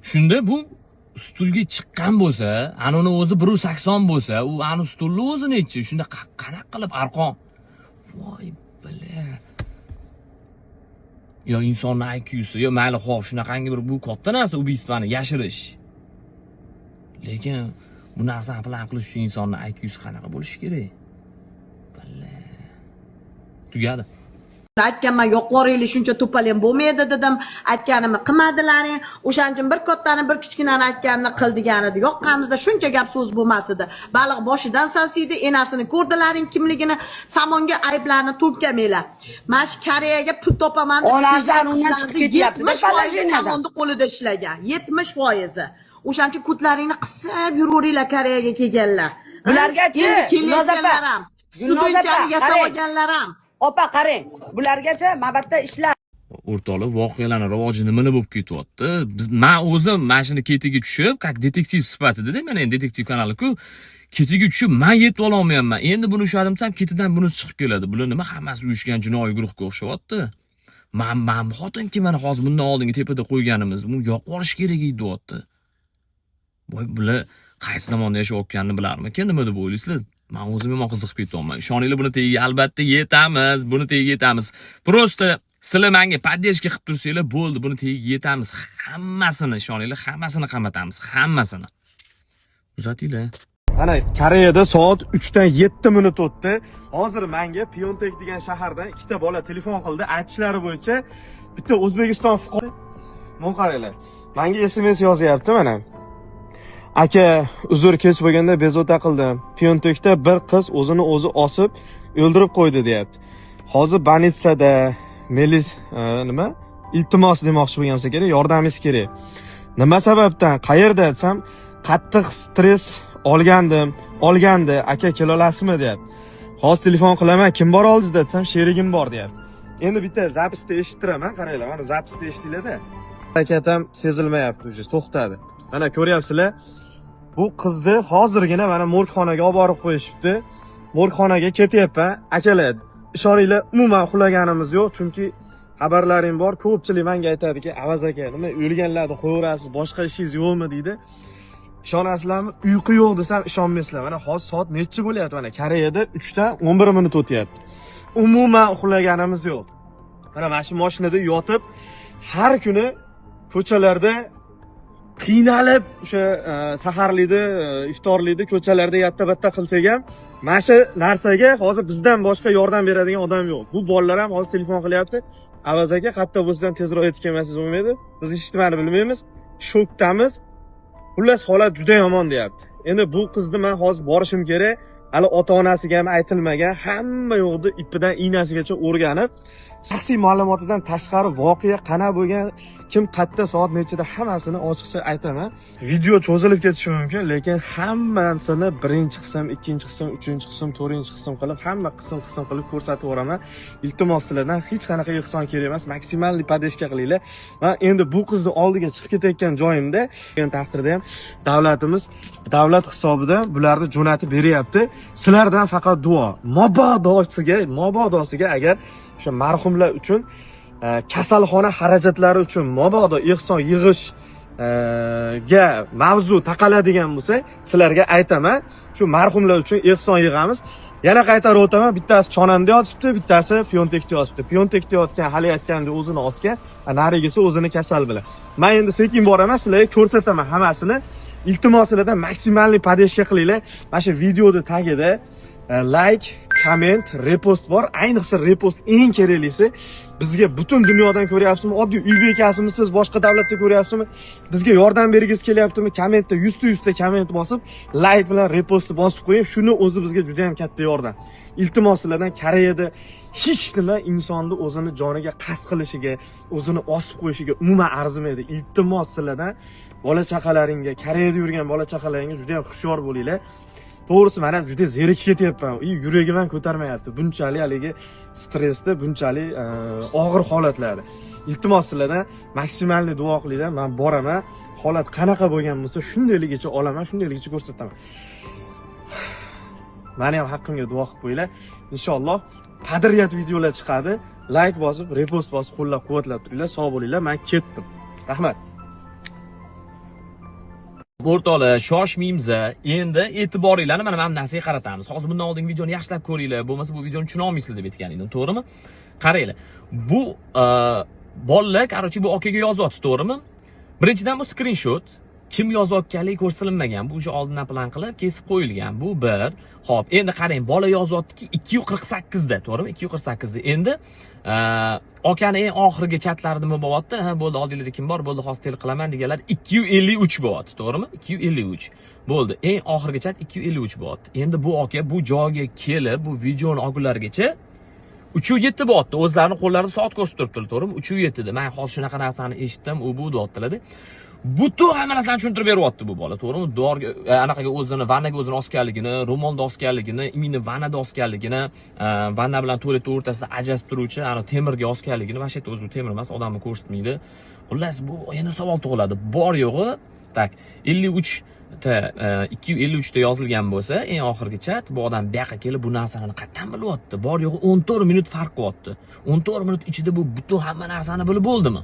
Shunda bu stulga chiqqan bo'lsa, ana uni o'zi 1.80 bo'lsa, u ani stulni o'zi nechi? Shunda qanaqa qilib arqon? Voy bala. Yo insonni IQ'si, yo mayli xo'p, shunaqangi bir bu katta narsa убийство ni yashirish. Lekin bu narsani plan qilish uchun insonni IQ'si qanaqa bo'lishi kerak? Bala. Tugadi. Aytganman, yoqvoringlar, shuncha to'polon bo'lmaydi dedim. Aytganimni qilmadilaring. O'shaning uchun bir kattani, bir kichkinani aytganini qil degan edi. Yoqqanimizda shuncha gap so'z bo'lmas edi. Baliq boshidan sasiydi, enasini ko'rdilaring kimligini, samonga ayblarni to'kkamanglar. Mana shu Koreyaga pul topaman deb Onasi kelgan undan chiqib qizlarni ketyapti-da, 70% положение dan. Samonni qo'lida ishlagan. 70%. O'shaning uchun ko'tlaringni qisib yuraveringlar Koreyaga kelganlar. Bulargachi, Endi Gulnoza opa, kelayotganlar ham, Gulnoza opa, studentchani yasab qarang. olganlar ham. Opa, qarang, bulargacha mabatda ishlar O'rtoqlar, voqealarni rivoji nimani bo'lib ketyapti? Biz, men o'zim mana shuni ketiga tushib, как detektiv sifatida, mana endi detektiv kanali-ku, ketiga tushib men yetib ololmayapman. Endi buni ushladim desam, ketidan bunisi chiqib keladi. Bular nima, hammasi uyushgan jinoiy guruhga o'xshayapti. Man bu xotinki mana hozir bundan oldingi tepada qo'yganimiz, buni yoqib yuborish kerak edi deyapti. Voy, bular qaysi zamonda yashayotganini bilarmikin, nima deb o'ylaysizlar? Men o'zim yomon qiziqib ketyapman. Ishoninglar, buni tagiga albatta yetamiz, buni tagiga yetamiz. Просто sizlar menga поддержка qilib tursanglar bo'ldi, buni tagiga yetamiz. Hammasini, ishoninglar, hammasini qamatamiz, hammasini. Kuzatinglar. Mana Koreyada soat 3 dan 7 minut o'tdi. Hozir menga Pyeongtaek degan shahardan ikkita bola telefon qildi. Aytishlari bo'yicha bitta O'zbekiston fuqaro. Buni qaranglar. Menga SMS yozyapti mana. Aka, uzr, kech bo'lganda bezovta qildim. Pyeongtaekda bir qiz o'zini o'zi osib o'ldirib qo'ydi, deyapti. Hozir больница da melis nima? Iltimos demoqchi bo'lgan bo'lsa kerak, yordamingiz kerak. Nima sababdan, qayerda desam, qattiq stress olgandim, olgandi, aka, kela olasizmi, deyapti. Hozir telefon qilaman, kim bor oldingizda desam, sherigim bor, deyapti. Endi bitta запись da eshittiraman, qaranglar, mana запись da eshitinglar-da. Harakat ham sezilmayapti, уже to'xtadi. Mana ko'ryapsizlar. Bu qizni hozirgina mana morgxonaga olib borib qo'yishibdi. Morgxonaga ketyapman. Akalar, ishoninglar, umuman uxlaganimiz yo'q, chunki xabarlarim bor. Ko'pchilik menga aytadiki, Avaz aka, nima o'lganlarni qo'yaverasiz, boshqa ishingiz yo'qmi, deydi. Ishonasizlarmi? Uyqu yo'q desam ishonmaysizlar. Mana hozir soat nechi bo'lyapti? Mana Koreyada 3 dan 11 minut o'tyapti. Umuman uxlaganimiz yo'q. Mana shu mashinada yotib, har kuni ko'chalarda qiynalib o'sha saharlikni, iftorlikni ko'chalarda yatta batta qilsak ham, mana shu narsaga hozir bizdan boshqa yordam beradigan odam yo'q. Bu bolalar ham hozir telefon qilyapti. Avaz aka, qayerda bo'lsa ham tezroq yetib kelmasangiz bo'lmaydi. Biz hech nimani bilmaymiz. Shokdamiz. Xullas, holat juda yomon, deyapti. Endi bu qizni men hozir borishim kerak. Hali ota-onasiga ham aytilmagan. Hamma yo'qni ipidan iynasigacha o'rganib, shaxsiy ma'lumotidan tashqari voqea qana bo'lgan, kim, qayerda, soat nechida, hammasini ochiqcha aytaman. Video cho'zilib ketishi mumkin, lekin hammasini birinchi qism, ikkinchi qism, uchinchi qism, to'rtinchi qism qilib, hamma qism qism qilib ko'rsatib yuboraman. Iltimos, sizlardan hech qanaqa ehson kerak emas, максимальный поддержка qilinglar. Va endi bu qizni oldiga chiqib ketayotgan joyimda, degan taqdirda ham davlatimiz davlat hisobidan bularni jo'natib beryapti. Sizlardan faqat duo. Mabodosiga agar o'sha marhumlar uchun kasalxona xarajatlari uchun mabodo ehson yig'ish ga mavzu taqaladigan bo'lsa, sizlarga aytaman, shu marhumlar uchun ehson yig'amiz. Yana qaytarib o'taman, bittasi Chonanda yotibdi, bittasi Pyontekda yotibdi. Pyontekda yotgan hali aytgandek o'zini osgan, narigisi o'zini kasal bilan. Men endi sekin boraman, sizlarga ko'rsataman hammasini. Iltimos, sizlardan максимальный поддержка qilinglar. Mana shu videoni tagida like, komment, repost bor. Ayniqsa repost eng keraklisi. Bizga butun dunyodan ko'ryapsizmi? Oddiy uy bekasimisiz, boshqa davlatda ko'ryapsizmi? Bizga yordam bergingiz kelyaptimi? Kommentda 100 ta 100 ta komment bosib, like bilan repostni bosib qo'ying. Shuni o'zi bizga juda ham katta yordam. Iltimos sizlardan, Koreyada hech nima insonni o'zini joniga qasd qilishiga, o'zini osib qo'yishiga umuman arzimaydi. Iltimos sizlardan, bola chaqalaringga, Koreyada yurgan bola chaqalaringga juda ham hushyor bo'linglar. To'g'risi, men ham juda zerikib ketyapman. И yuragim ham ko'tarmayapti. Bunchalik haligi stressda, bunchalik og'ir holatlarda. Iltimos sizlardan, максимальный duo qilinglar. Men boraman. Holat qanaqa bo'lgan bo'lsa, shundayligicha olaman, shundayligicha ko'rsataman. Meni ham haqqimga duo qilib qo'yinglar. Inshaalloh qadriyat videolar chiqadi. Like bosib, repost bosib, qo'llab-quvvatlab turinglar. Sog' bo'linglar. Men ketdim. Rahmat. O'rtoqlar, shoshmaymiz. Endi e'tiboringlarni mana bu narsaga qaratamiz. Hozir bundan oldingi videoni yaxshilab ko'ringlar, bo'lmasa bu videoni tushuna olmaysizlar deb aytgan edim, to'g'rimi? Qaranglar. Bu bolalar, короче, bu akaga yozyapti, to'g'rimi? Birinchidan, bu skrinshot kim yozayotganligi ko'rsatilmagan. Bu o'sha oldindan plan qilib kesib qo'yilgan. Bu bir. Xo'p, endi qarang, bola yozyaptiki 2:48 da, to'g'rimi? 2:48 da. Endi akani eng oxirgi chatlarida nima bo'lyapti? Ha, bo'ldi, oldinglarda kim bor? Bo'ldi, hozir tel qilaman deganlar 2:53 bo'lyapti, to'g'rimi? 2:53. Bo'ldi. Eng oxirgi chat 2:53 bo'lyapti. Endi bu aka bu joyga kelib, bu videoni olgunlarigacha 3:07 bo'lyapti. O'zlarini qo'llarida soat ko'rsatib turibdilar, to'g'rimi? 3:07 da. Men hozir shunaqa narsani eshitdim, u bu deyaptilar. Butun hamma narsani tushuntirib beryapti bu bola, to'g'rimi? Devorga, anaqaga o'zini, vannaga o'zini osganligini, ro'molda osganligini, именно vannada osganligini, vanna bilan tualet o'rtasida ajrashib turuvchi ana temirga osganligini, mana shu yerda o'zi temir emas, odamni ko'rsatmaydi. Xullas, bu endi savol tug'iladi. Bor yo'g'i, так, 53 ta, 2:53 ta yozilgan bo'lsa, eng oxirgi chat, bu odam bu yoqqa kelib bu narsani qayerdan bilyapti? Bor yo'g'i 14 minut farq qilyapti. 14 minut ichida bu butun hamma narsani bilib bo'ldimi?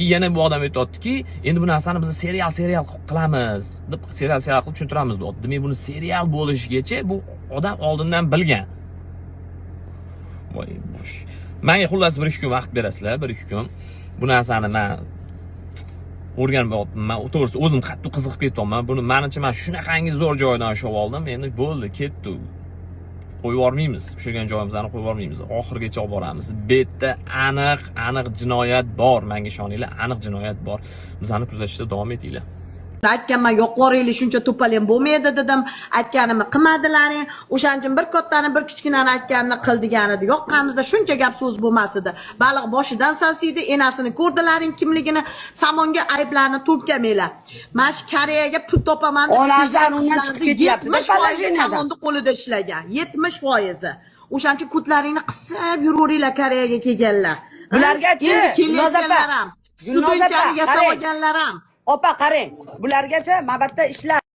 И yana bu odam aytyaptiki, endi bu narsani biz serial serial qilamiz deb, serial serial qilib tushuntiramiz deyapti. Demak, buni serial bo'lishigacha bu odam oldindan bilgan. Voy bosh. Menga xullas 1-2 kun vaqt berasizlar, 1-2 kun. Bu narsani men o'rganib, man to'g'risi o'zim qattiq qiziqib ketyapman. Buni manimcha man shunaqangi zo'r joydan ushlab oldim. Endi bo'ldi, ketdi. Qo'yib yubormaymiz. Ushlagan joyimizni qo'yib yubormaymiz. Oxirigacha olib boramiz. Bu yerda aniq, aniq jinoyat bor. Menga ishoninglar, aniq jinoyat bor. Bizani kuzatishda davom etinglar. Aytganman, yoqvoringlar, shuncha to'polon bo'lmaydi dedim. Aytganimni qilmadilaring. O'shaning uchun bir kattani, bir kichkinani aytganini qil degan edi. Yoqqanimizda shuncha gap so'z bo'lmas edi. Baliq boshidan sasiydi, enasini ko'rdilaring kimligini, samonga ayblarni to'kkamanglar. Mana shu Koreyaga pul topaman deb Onasi kelgan undan chiqib qizlarni ketyapti-da, 70% положение dan. Samonni qo'lida ishlagan. 70%. O'shaning uchun ko'tlaringni qisib yuraveringlar Koreyaga kelganlar. Bulargachi, Endi Gulnoza opa, kelayotganlar ham, Gulnoza opa, studentchani yasab qarang. olganlar ham. Opa, qarang, bulargacha mana bu yerda ishlar